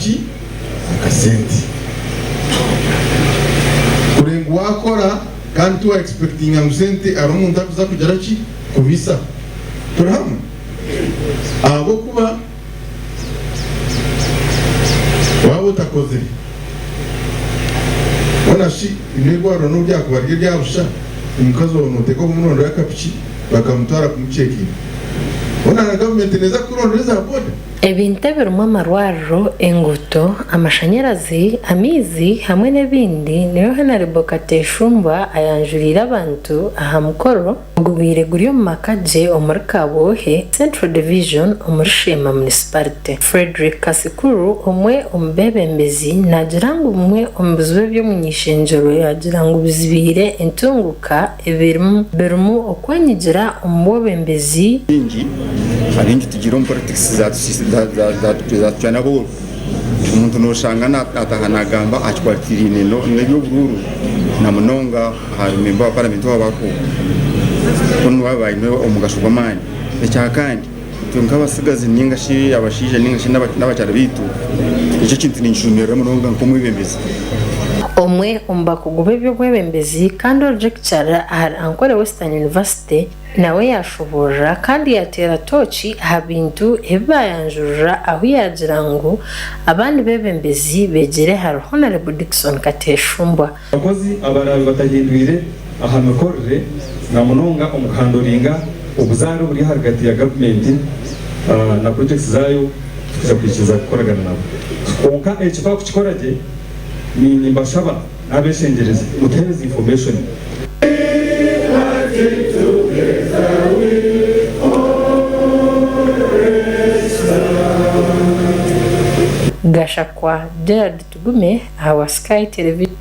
Akaki? Akasente. Kure ngu wakora kandi tiwa expectinga ngu sente hariho omuntu arikuza kugira ki? Kubisa. Turi hamwe? Ahabw'okuba waaba otakozire, hoona shi n'eirwariro n'obu ryakuba riri erya busha, omukazi waawe nooteekwa kumurondera akapiki bakamutwara kumucekinga. Hoona na gavumenti neeza kukurondera eza boda? Ebintu ebirimu amarwariro, enguuto, amashanyarazi, amaizi hamwe n'ebindi nibyo Honarebo Kateshumbwa ayanjuriire abantu aha mukoro ogubaire guri omu maka gye omuri Kabwohe, Central Division omuri Sheema Municipality. Fredrick Kasikuru omwe omu beebembezi naagira ngu bimwe omu bizibu eby'omuny'eishengyero yaagira ngu bizibiire entunguka ebirimu birimu okwenyigira omu bwobembezi, Baingi abaingi tugiire omu politics zatucwana abooro. Omuntu noshanga nataaha nagamba aha kikwatiriine n'eby'oburuuru na munonga ahari memba wa paramenti waaba ariho kunu nibo baaba baine omugasho gw'amaani. Ekyakandi itwe nk'abatsigazi ninga shi abashaija ninga shi n'abakyara baitu ekyo ekintu ninkijunirira munonga nk'omwebembezi. Omwe omu bakugu b'eby'obwebembezi kandi ori lecturer ahari Ankole Western University nawe yaashoboorora kandi yaateera tooki aha bintu ebi baayanjurira ahu yaagira ngu abandi beebembezi beegyere ahari Honarebo Dickson Kateshumbwa. Abakozi abaraabe batahindwire aha mikorere na munonga omu kuhandoringa obuzaare oburi aharigati ya gavumenti na projects zaayo titukwija kwikiriza kukoragana nabo. Kwonka eki twakukikora gye, nimbashaba nabeshengyereza mutuheereze information. Gashakwa Gerald Tugume ahabwa Sky Television.